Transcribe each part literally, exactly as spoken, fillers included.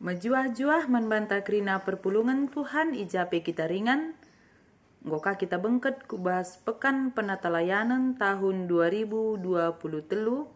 Mejuah-juah man banta kerina perpulungen Tuhan i ja pe kita ringan. Enggo ka kita bengket ku bas Pekan Penatalayanen tahun dua ribu dua puluh telu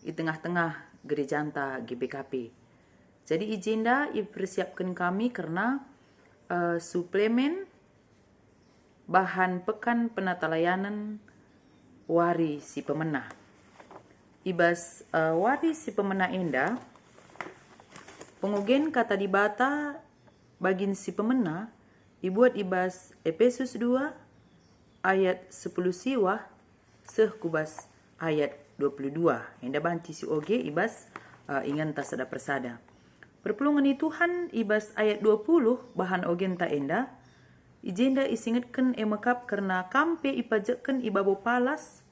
i tengah-tengah gerejanta G B K P. Jadi i jenda ipersiapken kami kerna, eh, suplemen bahan Pekan Penatalayanen wari si pemena. I bas, eh, wari si pemena enda, pengogen Kata Dibata bagin si pemena ibuat i bas Epesus dua ayat sepuluh siwah seh ku bas ayat dua puluh dua. Enda banci si oge i bas, eh, ingenta sada persada. Perpulungen ni Tuhan i bas ayat dua puluh bahan ogenta enda, i jenda isingetken e mekap kerna kam pe ipajekken i babo palas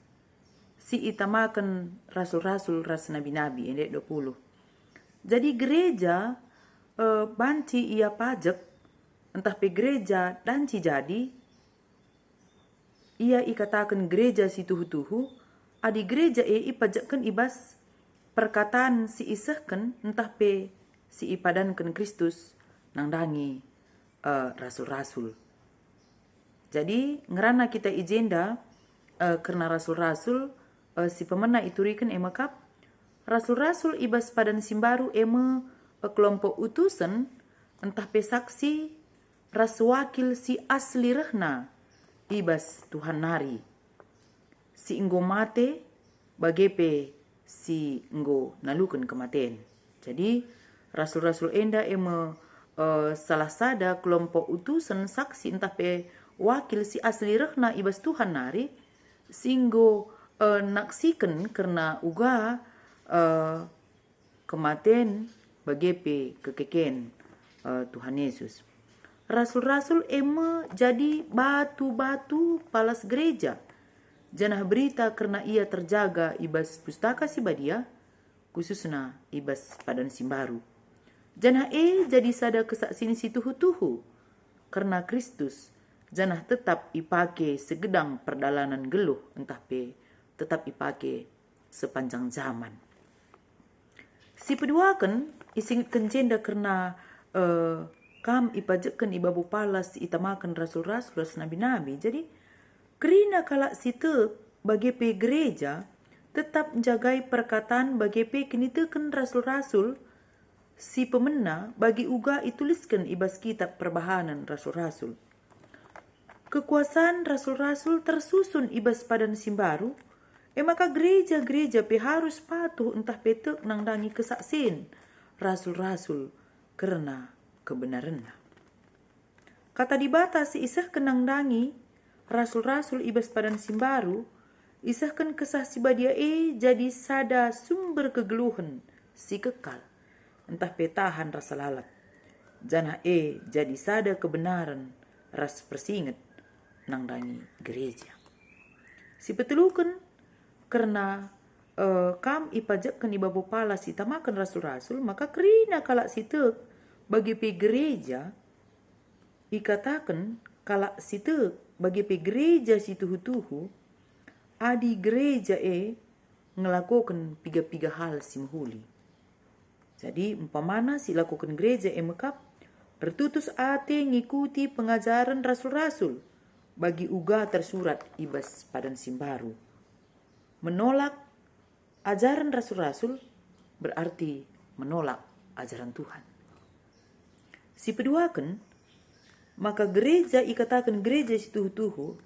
si itamaken rasul-rasul ras nabi-nabi, enda ayat dua puluh. Jadi gereja, eh, banci ia pajek, ntah pe gereja danci jadi, ia ikataken gereja si tuhu-tuhu, adi gereja e ipajekken i bas perkatan si isehken ntah pe si ipadanken Kristus nandangi, eh, rasul-rasul. Jadi, ngerana kita i jenda, eh, kerna rasul-rasul, eh, si pemena ituriken e mekap, rasul-rasul i bas padan si mbaru e me, eh, kelompok utusen, ntah pe saksi, ras wakil si asli rehna i bas Tuhan nari, si enggo mate, bage pe si enggo naluken kematen. Jadi, rasul-rasul enda e me, eh, salah sada kelompok utusen, saksi ntah pe wakil si asli rehna i bas Tuhan nari, si enggo, eh, naksiken kerna uga, eh, kematen, bage pe kekeken, eh, Tuhan Yesus. Rasul-rasul e me jadi batu-batu palas gereja, janah berita kerna ia terjaga i bas Pustaka Si Badia, khususna i bas padan si mbaru. Janah e jadi sada kesaksin si tuhu-tuhu kerna Kristus, janah tetap ipake segedang perdalanen geluh ntah pe tetap ipake sepanjang zaman. Si peduaken, isingetken jenda kerna, eh, kam ipajekken i babo palas itamaken rasul-rasul ras nabi-nabi. Jadi, kerina kalak si tek, bage pe gereja, tetap njagai perkatan bage pe kiniteken rasul-rasul si pemena bagi uga itulisken i bas kitab Perbahanen Rasul-rasul. Kekuasan rasul-rasul tersusun i bas padan si mbaru, e maka gereja-gereja pe harus patuh ntah pe tek nandangi kesaksin rasul-rasul kerna kebenarenna. Kata Dibata si isehken nandangi rasul-rasul i bas padan si mbaru, isehken Kesah Si Badia e jadi sada sumber kegeluhen si kekal, ntah pe tahan rasa lalap, janah e jadi sada kebenaren ras persinget nandangi gereja. Si peteluken, kerna, eh, kam ipajekken i babo palas itamaken rasul-rasul, maka kerina kalak si tek, bage pe gereja, ikataken kalak si tek, bage pe gereja si tuhu-tuhu, adi gereja e ngelakoken piga-piga hal si mehuli. Jadi, umpamana si ilakoken gereja e mekap, ertutus ate ngikuti pengajaren rasul-rasul, bagi uga tersurat i bas padan si mbaru. Menolak ajaren rasul-rasul berarti menolak ajaren Tuhan. Si peduaken, maka gereja ikataken gereja si tuhu-tuhu,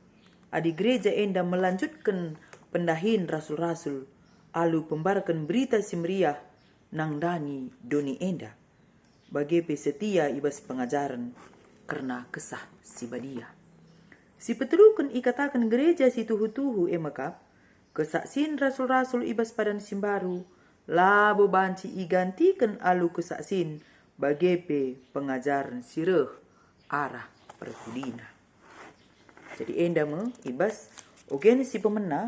adi gereja enda melanjutken pendahin rasul-rasul alu pembarken Berita Si Meriah nandangi doni enda, bage pe setia i bas pengajaren kerna Kesah Si Badia. Si peteluken ikataken gereja si tuhu-tuhu e mekap, kesaksin rasul-rasul i bas padan si mbaru labo banci igantiken alu kesaksin bage pe pengajaren si reh arah perpudina. Jadi enda me i bas ogen si pemena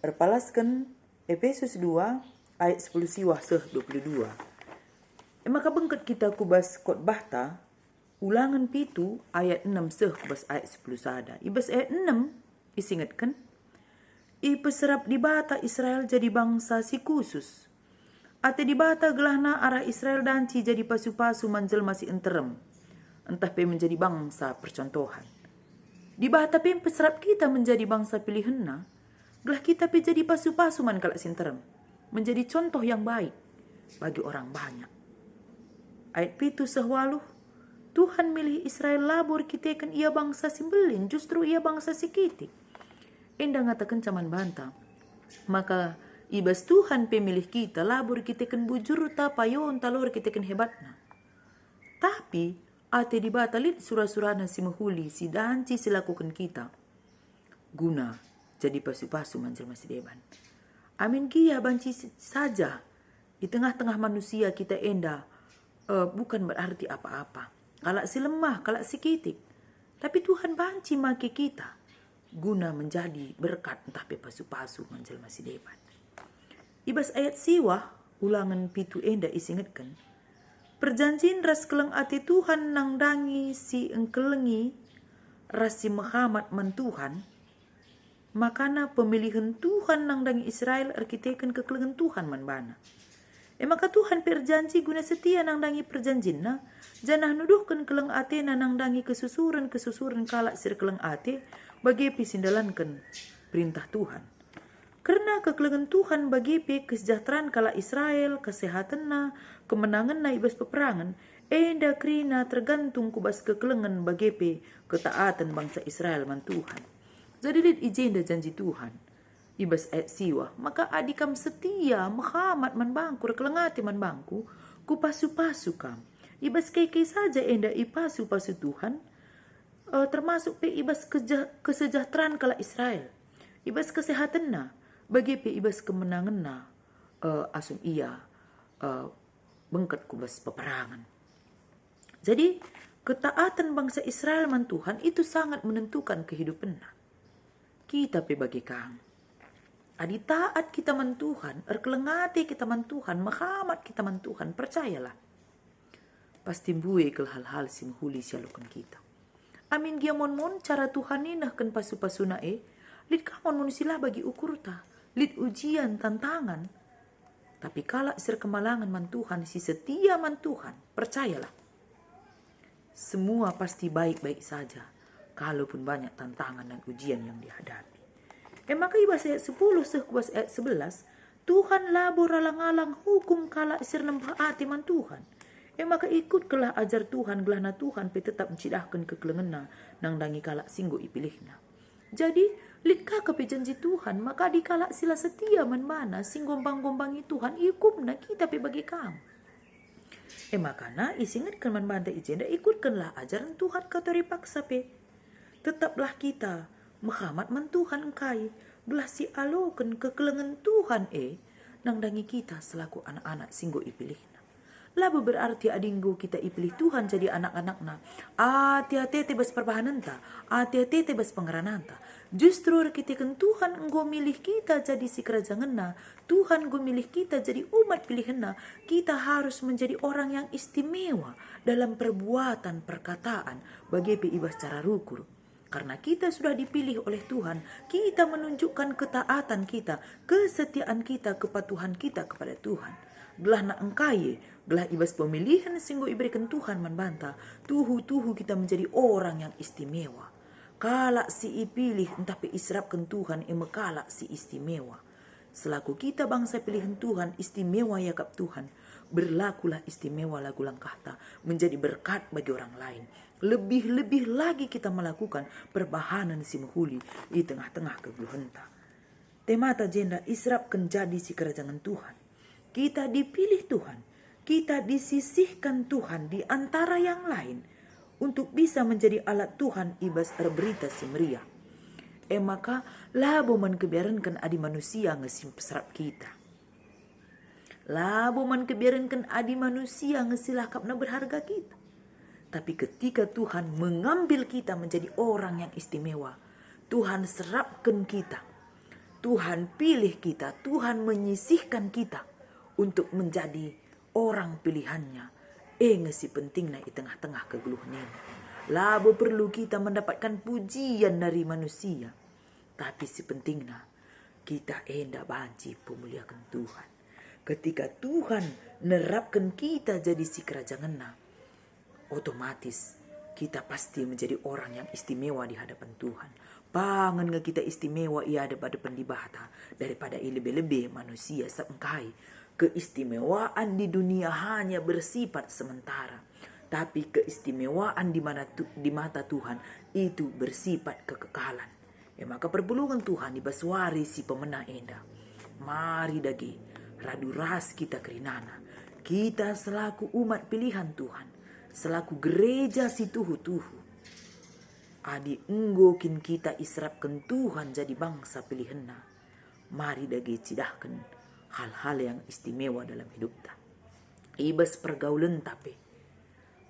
erpalasken Epesus dua ayat sepuluh siwah seh dua puluh dua. E maka bengket kita ku bas khotbahta, Ulangen pitu ayat enem seh ku bas ayat sepuluh sada. I bas ayat enem isingetken, "Ipeserap Dibata Israel jadi bangsa si khusus, Ate Dibata gelahna arah Israel danci jadi pasu-pasu man jelma si nterem, ntah pe menjadi bangsa percontohan. Dibata pe mpeserap kita menjadi bangsa pilihenNa, gelah kita pe jadi pasu-pasu man kalak si nterem, menjadi contoh yang baik bagi orang banyak. Ayat pitu seh waluh, Tuhan milih Israel labo erkiteken ia bangsa si mbelin, justru ia bangsa si kitik. Enda ngatakenca man banta, maka i bas Tuhan pe milih kita labo erkiteken bujurta, payonta, labo erkiteken hebatna. Tapi ate Dibata lit sura-suraNa si mehuli si danci silakoken kita, guna jadi pasu-pasu man jelma si deban. Amin gia banci si-, saja i tengah-tengah manusia kita enda, eh, bukan berarti apa-apa. Kalak si lemah, kalak si kitik. Tapi Tuhan banci make kita guna menjadi berkat ntah pe pasu-pasu man jelma si deban. I bas ayat siwah, Ulangen pitu enda isingetken, perjanjin ras keleng ate Tuhan nandangi si engkelengi ras si mehamat man Tuhan, makana pemilihen Tuhan nandangi Israel erkiteken kekelengen Tuhan man bana. E maka Tuhan pe erjanji guna setia nandangi perjanjinNa, janah nuduhken keleng ateNa nandangi kesusuren-kesusuren kalak si erkeleng ate, bage pe si ndalanken perintah Tuhan. Kerna kekelengen Tuhan bage pe kesejahteraan kalak Israel, kesehatenna, kemenangenna i bas peperangen, enda kerina tergantung ku bas kekelengen bage pe ketaaten bangsa Israel man Tuhan. Jadi lit i jenda janji Tuhan i bas ayat siwah, maka adi kam setia, mehamat man bangku, erkeleng ate man bangku, kupasu-pasu kam. I bas kai-kai saja enda ipasu-pasu Tuhan, eh, termasuk pe i bas keja-, kesejahteraan kalak Israel, i bas kesehatenna, bage pe i bas kemenangenna, eh, asum ia, eh, bengket ku bas peperangen. Jadi, ketaaten bangsa Israel man Tuhan itu sangat menentukan kehidupenna. Kita pe bage kang. Adi taat kita man Tuhan, erkeleng ate kita man Tuhan, mehamat kita man Tuhan, percayalah, pasti mbue kal hal-hal si mehuli sialoken kita. Amin gia mon-mon cara Tuhan e nehken pasu-pasuNa e, lit ka mon-mon si la bagi ukurta, lit ujian, tantangan. Tapi kalak si erkemalangen man Tuhan, si setia man Tuhan, percayalah, semua pasti baik-baik saja, kalaupun banyak tantangan dan ujian yang dihadapi. E maka i bas ayat sepuluh seh ku bas ayat sebelas, Tuhan labo ralang-alang hukum kalak si ernembeh ate man Tuhan. E maka ikutkenlah ajar Tuhan, gelahna Tuhan pe tetap ncidahken kekelengenNa nandangi kalak si enggo ipilihNa. Jadi, lit ka kepe janji Tuhan, maka adi kalak si la setia man baNa, si nggombang-gombangi Tuhan, iukupNa, kita pe bage kang. E makana isingetken man banta i jenda, ikutkenlah ajaren Tuhan kateri paksa pe. Tetaplah kita mehamat man Tuhan engkai, gelah sialoken kekelengen Tuhan e nandangi kita selaku anak-anak si enggo ipilihNa. Labo berarti adi enggo kita ipilih Tuhan jadi anak-anakNa, ate-atete bas perbahanenta, ate-atete bas pengerananta. Justru erkiteken Tuhan enggo milih kita jadi sikerajangenNa, Tuhan enggo milih kita jadi umat pilihenNa, kita harus menjadi orang yang istimewa dalam perbuatan, perkataan, bage pe i bas cara rukur. Karena kita sudah dipilih oleh Tuhan, kita menunjukkan ketaatan kita, kesetiaan kita, kepatuhan kita kepada Tuhan. Gelahna engkai, gelah i bas pemilihen si enggo ibereken Tuhan man banta, tuhu-tuhu kita menjadi orang yang istimewa. Kalak si ipilih ntah pe iserapken Tuhan e me kalak si istimewa. Selaku kita bangsa pilihen Tuhan, istimewa iakap Tuhan. Berlakulah istimewa lagu langkahta, menjadi berkat bagi orang lain. Lebih-lebih lagi kita melakukan perbahanen si mehuli i tengah-tengah kegeluhenta. Temata jenda iserapken jadi sikerajangen Tuhan. Kita dipilih Tuhan, kita disisihkan Tuhan di antara yang lain untuk bisa menjadi alat Tuhan i bas erberita si meriah. E maka, labo man kebiarenken adi manusia nge si mpeserap kita. Labo man kebiarenken adi manusia nge si lakapna berharga kita. Tapi ketika Tuhan mengambil kita menjadi orang yang istimewa, Tuhan serapken kita, Tuhan pilih kita, Tuhan menyisihkan kita untuk menjadi orang pilihannya. E nge si pentingna i tengah-tengah kegeluhen enda. Labo perlu kita mendapatkan pujian dari manusia. Tapi si pentingna, kita enda banci pemuliaken Tuhan. Ketika Tuhan nerapken kita jadi sikerajangenNa, otomatis kita pasti menjadi orang yang istimewa di hadapan Tuhan. Bangen nge kita istimewa i adep-adepen Dibata daripada i lebe-lebe manusia sab engkai. Keistimewaan di dunia hanya bersifat sementara, tapi keistimewaan di mana tu-, di mata Tuhan itu bersifat kekekalan. E maka perpulungen Tuhan i bas wari si pemena enda, mari dage radu ras kita kerinana, kita selaku umat pilihan Tuhan, selaku gereja si tuhu-tuhu. Adi enggo kin kita iserapken Tuhan jadi bangsa pilihenNa, mari dage cidahken hal-hal yang istimewa dalam hidupta. I bas pergaulenta pe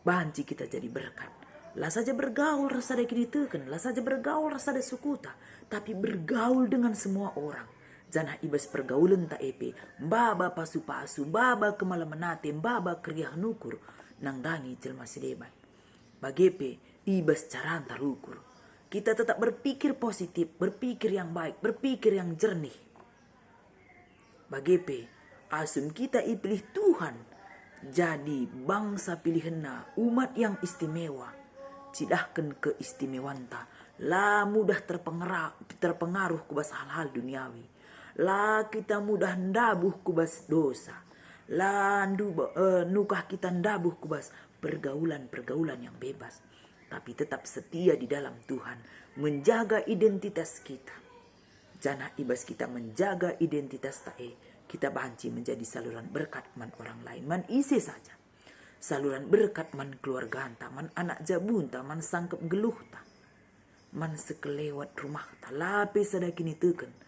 banci kita jadi berkat. La saja bergaul ras sada kiniteken, la saja bergaul ras sada sukuta, tapi bergaul dengan semua orang. Janah i bas pergaulenta e pe, maba pasu-pasu, maba kemalemen ate, maba keriahen ukur, nandangi jelma si deban. Bage pe, i bas caranta rukur. Kita tetap berpikir positif, berpikir yang baik, berpikir yang jernih. Bage pe, asum kita ipilih Tuhan jadi bangsa pilihenNa, umat yang istimewa, cidahken keistimewanta, la mudah terpengera-, terpengaruh ku bas hal-hal duniawi. La kita mudah ndabuh ku bas dosa. La nduba-, eh, nukah kita ndabuh ku bas pergaulan-pergaulan yang bebas. Tapi tetap setia di dalam Tuhan, menjaga identitas kita. Janah i bas kita menjaga identitasta e, kita banci menjadi saluran berkat man orang lain, man ise saja. Saluran berkat man keluarganta, man anak jabunta, man sangkep geluhta, man sekelewet rumahta, la pe sada kiniteken.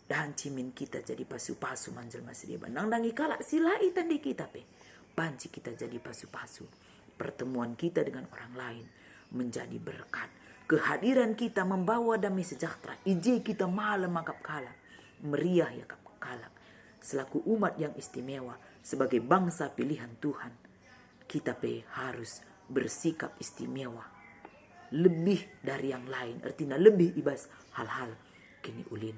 Banci min kita jadi pasu-pasu man jelma si deban. Nandangi kalak si la itandai kita pe, banci kita jadi pasu-pasu. Pertemuan kita dengan orang lain menjadi berkat. Kehadiran kita membawa damai sejahtera. I je kita malem akap kalak, meriah iakap kalak. Selaku umat yang istimewa, sebagai bangsa pilihan Tuhan, kita pe harus bersikap istimewa. Lebih dari yang lain, ertina lebih i bas hal-hal kiniulin.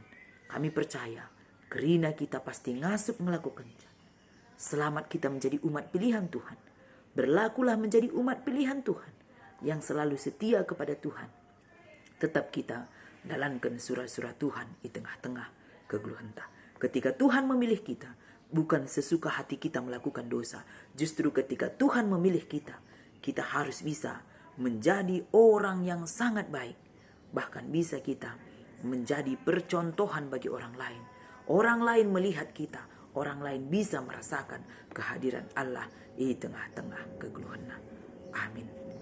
Kami percaya, kerina kita pasti ngasup ngelakukenca. Selamat kita menjadi umat pilihan Tuhan. Berlakulah menjadi umat pilihan Tuhan yang selalu setia kepada Tuhan. Tetap kita dalanken sura-sura Tuhan i tengah-tengah kegeluhenta. Ketika Tuhan memilih kita, bukan sesuka hati kita melakukan dosa. Justru ketika Tuhan memilih kita, kita harus bisa menjadi orang yang sangat baik. Bahkan bisa kita menjadi percontohan bagi orang lain. Orang lain melihat kita, orang lain bisa merasakan kehadiran Allah i tengah-tengah kegeluhenta.